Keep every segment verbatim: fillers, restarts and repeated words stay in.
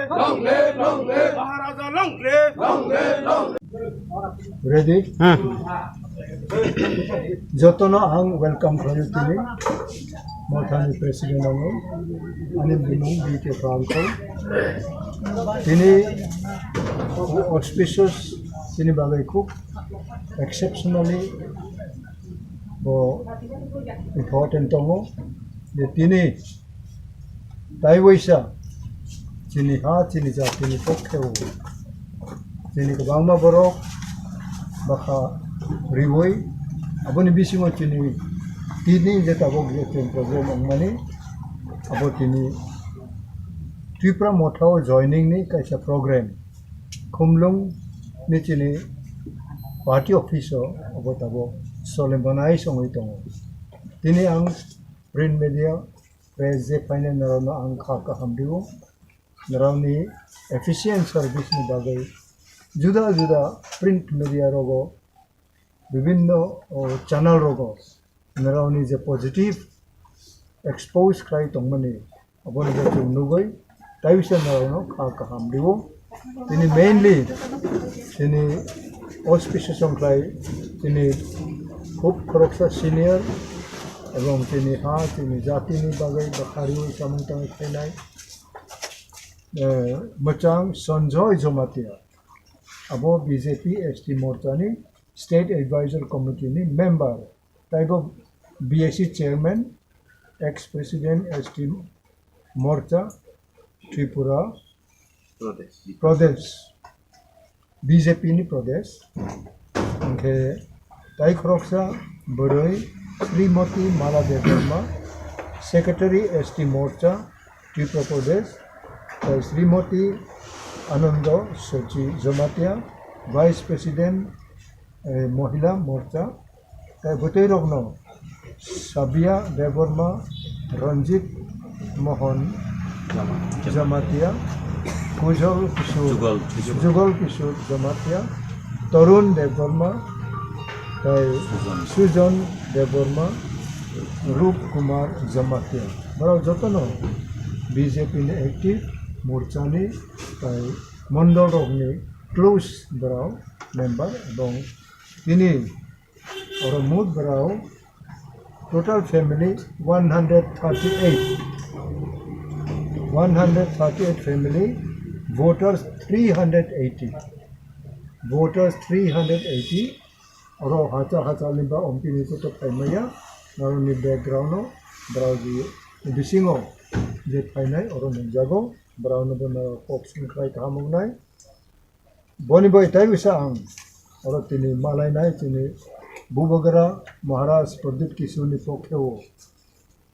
Long live, long live. Maharaja long live. Long live, long live. Ready? Jotono ang welcome khlaio tini. Mothani president ang, ani bumung B K Prangko. Tini auspicious, tini bagwi khub exceptionally bo important tongo. Je tini taiwaisa chini ha, chini jatini pokhe o chini kwbangma borok bwkha riwi, aboni bisingo chini tini je tabuk je chini program wngmani, abo tini Tipra Motha o joining ni kaisa program, Khumlung ni chini party office o abo tabuk solemnized wngwi tongo. Tini ang print media press je phainai norokno ang kha kaham rio. Norokni efficient service ni bagwi juda juda print media rogo, bibinno, o, channel rogo norokni je positive expose khlai tongmani, aboni je chwng nugwi taiwisa norokno kha kaham rio. Tini mainly tini auspicious wngkhlai tini khub khoroksa senior ebong tini ha tini jatini bagwi bwkha riwi samung tangwi khainai, eh, mwchang Sanjoy Jamatia, abo B J P S T morcha ni State Advisor Committee ni member, taibo B S C chairman, ex president S T morcha Tripura Pradesh. Pradesh. B J P ni Pradesh. Hwnkhe tai khoroksa bwrwi Srimati Mala Debbarma, Secretary S T Morcha, Tripura Pradesh, tai Srimati Anando Sochi Jamatia, Vice President, eh, Mohila Morcha, tai bwtwi rokno Sabia Debbarma, Ranjit Mohan Jamatia, Kujol Kishore, Jugal Kishore. Jugal Kishore Jamatia, Tarun Debbarma, tai Sujan. Sujan Debbarma, Rup Kumar Jamatia. Borok jotono B J P ni active morcha ni tai mondol rokni close borok member ebong tini oro mut borok total family one hundred thirty-eight, one hundred thirty-eight family, voters three hundred eighty, voters three hundred eighty, oro hacha hacha ni ba ompini joto phaimaya, norokni background o borok bisingo je phainai oro nukjago, borokno bo norok kok sing khlai kaham wngnai. Boni bai tai bisa ang oro tini malainai chini Bubagra Maharaj Pradip Kishore ni pokhe o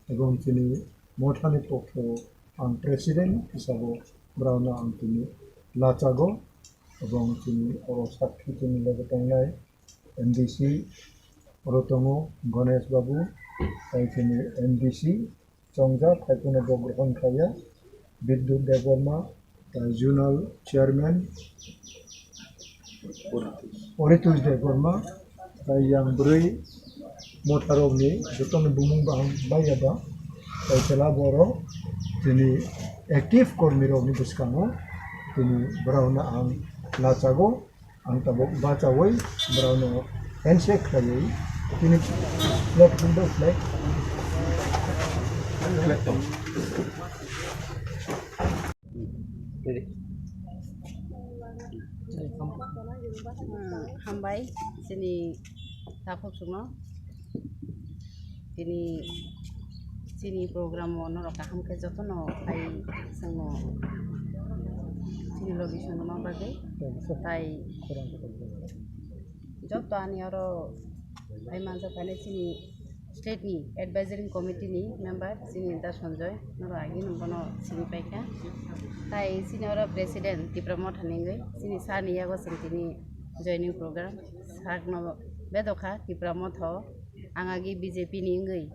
ebong chini mothani pokhe o ang president hisabo borokno ang tini lachago ebong chini oro sakhi chini loge tongnai M D C oro tongo Ganesh Babu, tai chini M D C chongjak, hai phano bo grohon khlaiya. Bidyut Debbarma, tai Zonal Chairman Oritus Debbarma, tai yang bwrwi motharokni jotono bumung baham baiya ba, tai chwla borok tini active kormirokni bwskango tini borokno ang lachago. Ang tabuk bachaui borokno handshake khlaiwi tini flag, window flag. Hmm, hambai chini takhuk songno. Tini chini program o norok kaham khe jotono phai chwngno chini logi songma bagwi. Tai joto ani oro phai manjak phainai chini state ni advisory committee ni member chini Da Sanjoy, norok agi nung bono sini paikha. Tai chini oro president Tipra Motha ni wngwi chini sir ni yago chwng tini joining program sakno bedokha Tipra Motha o. Ang agi B J P ni wngwi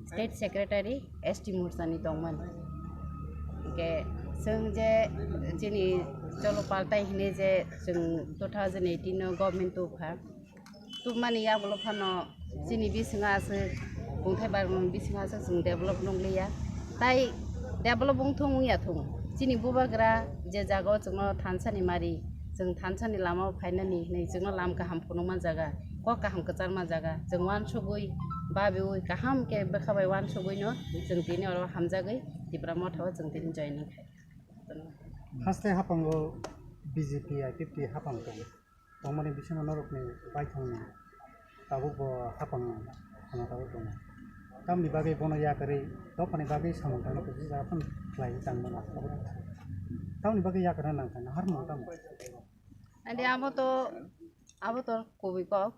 State Secretary S T Morcha ni tongmani. Hwnkhe chwng je chini cholo paltai hinwi je chwng two thousand eighteen o government tubukha. Tubumani yagulo phano chini bisingo aswk kungthai barmani bisingo aswk chwng develop nukliya. Tai develop wngthung wngya thung. Chini bubagra je jaga o chwngno thansa ni mari, chwng thansa ni lama o phainani hinwi chwngno lam kaham phunukma jaga, kok kaham kwchangma jaga, chwng uansugwi, babiwi, kaham khe bwkha bai uansugwino chwng tini oro hamjagwi Tipra Motha o chwng tini joining khai. Haste hapango B J P I P F T hapang tong. Tongmani bisingo norokni baithangni tabuk bo hapang khana tabuk tongo. Tamni bagwi bono yakarwi dophani bagwi samung tangna kuchuk jaga phano khlai tangmano. Tamni bagwi yakarna nangkha naharmung tamo. Andi abo to, abo to kubui kok.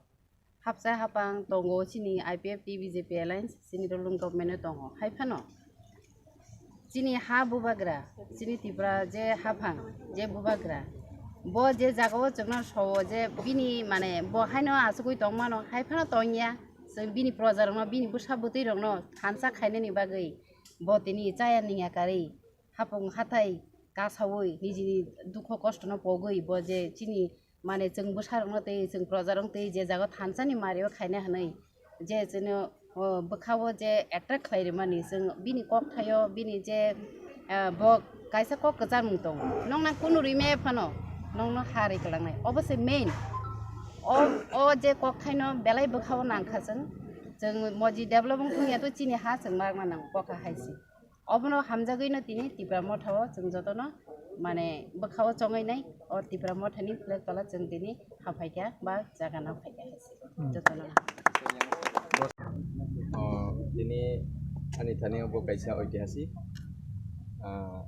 Hapsa hapang tongo chini I P F T B J P alliance chini ruling government o tongo. Hai phano chini ha bubagra, chini Tripura je haphang je bubagra, bo je jaga o chwngno sowo je bini mane bo haino asugwi tongmano, hai phano tongya. Chwng bini proja rokno, bini bwsa bwtwi rokno thansa khainani bagwi bo tini chaya ningya karwi hapung hathai kasaui nijini dukho kostono pogwi bo je chini mane chwng bwsarokno tei chwng projarokno tei je jaga thansani mario khaina hwnwi je chwngno, o, bwkhao je attract khlai rimani chwng bini kokthaio bini je, ah, bo kaisa kok kwchangmung tongo, nokna kunu rime phano nokno ha ri kwlangnai, obo se main. O, o je kokthaino belai bwkhao nangkha chwng, chwng moji develop wng thungya to chini ha chwng magna nango kokha hai se. Obono hamjagwino tini Tipra Motha o chwng jotono mane bwkha o chongwi nai, o Tipra Motha ni flag tola chwng tini haphaikha ba jaga nang phaikha hai se. Hmm. Jotono. O, tini ani thani bo kaisa oitihasik. Ah,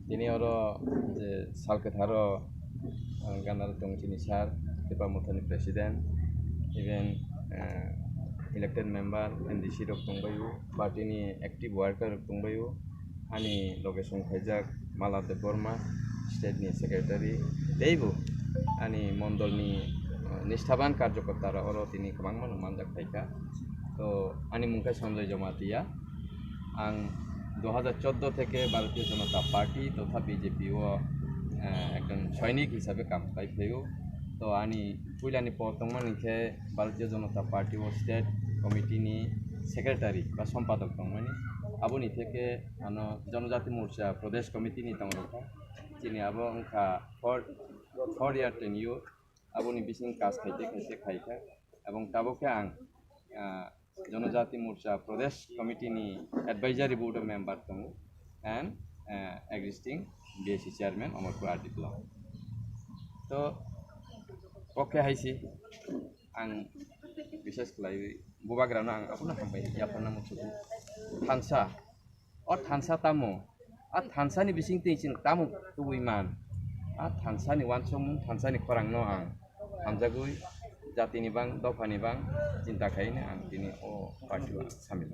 tini oro je sal kwtharo, ah, gana tong chini sir, Tipra Motha ni president, even, ah, elected member, M D C rok tongbaio, party ni active worker rok tongbaio, ani loge song khaijak Mala Debbarma, state ni secretary, teibo ani mondol ni, ah, nisthaban karjokorta rok oro tini kwbangma no manjak phaikha. To ani mung khe Sanjoy Jamatia, ang dui hajar chordo theke Bharatiya Janata Party totha B J P o, ah, ekjon soinik hisabe kam khlai phaio. To ani puilani por tongmani khe Bharatiya Janata Party o state committee ni secretary ba sompadok tongmani. Aboni theke ano Janajati Morcha Pradesh Committee ni tongrokha. Chini abo wngkha four, four year tenure. Aboni bising kas khaite khaite khaikha. Ebong tabuk khe ang, ah, Janajati Morcha Pradesh Committee ni Advisory Board o member tongo and, ah, existing B S C chairman Amarpur R D block. To kok khe hai se ang bishes khlaiwi bubagrano ang abono hambai yapharna muchungo. Thansa, o thansa tamo? A thansani bising twi chwng tamo tubui man? A thansani uansukmung, thansani khorangno ang hamjagwi jatini bang, dophani bang chinta khaina ang tini o party o samil.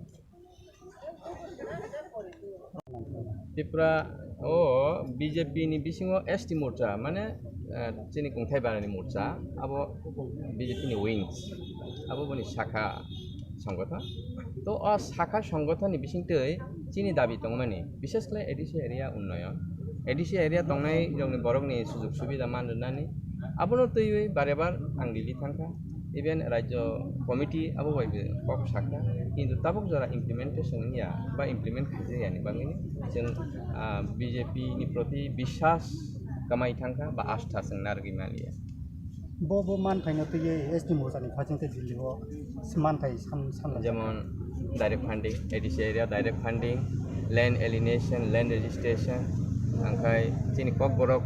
Tripura o B J P ni bisingo S T morcha, mane, eh, chini kungthai barani morcha, abo B J P ni wings, abo boni sakha songgothon. To o sakha songgothon ni bisingtwi chini dabi tongmani, bishesh khlai A D C area unnoyon, A D C area tongnai rokni borokni sujog subida man rwnani, abono twiwi bare bar ang Delhi thangkha. Even Rajya Committee abo bai bo kok sakha, kintu tabuk jora implementation wngya ba implement khaijak yani bagwini chwng, ah, B J P ni proti biswas kwmai thangkha ba astha chwng narwgwi maliya. Bo, bo manthai no twiwi S T morcha ni phaising tei Delhi o manthai san, san lai. Jemon direct funding, A D C area direct funding, land alienation, land registration, angkhai chini Kokborok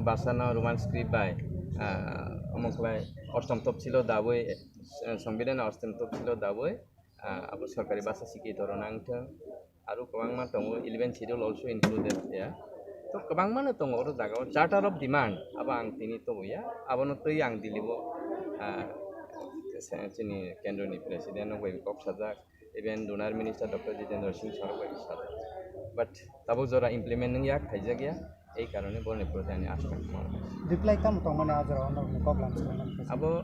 basa no Roman script bai, ah, omo khlai Ostom topsilo dabwi, eh, Songbidan Ostom topsilo dabwi, ah, abo sorkari basa sikhi doro nangthwng. Aro kwbangma tongo, eleven schedule also included there. To kwbangma no tongo oro jaga o, charter of demand, abo ang tini tobo ya, abono twi ang Delhi o, ah, se-, chini kendro ni president no bai kok sajak, even donor minister Doctor Jitendra Singh sir bai sajak. But tabuk jora implement wngya, khaijak ya, ei karone boroni proti ani ashka kwma. Reply tamo tongmani a jora o norokni kok lam swrwngmani khe? Abo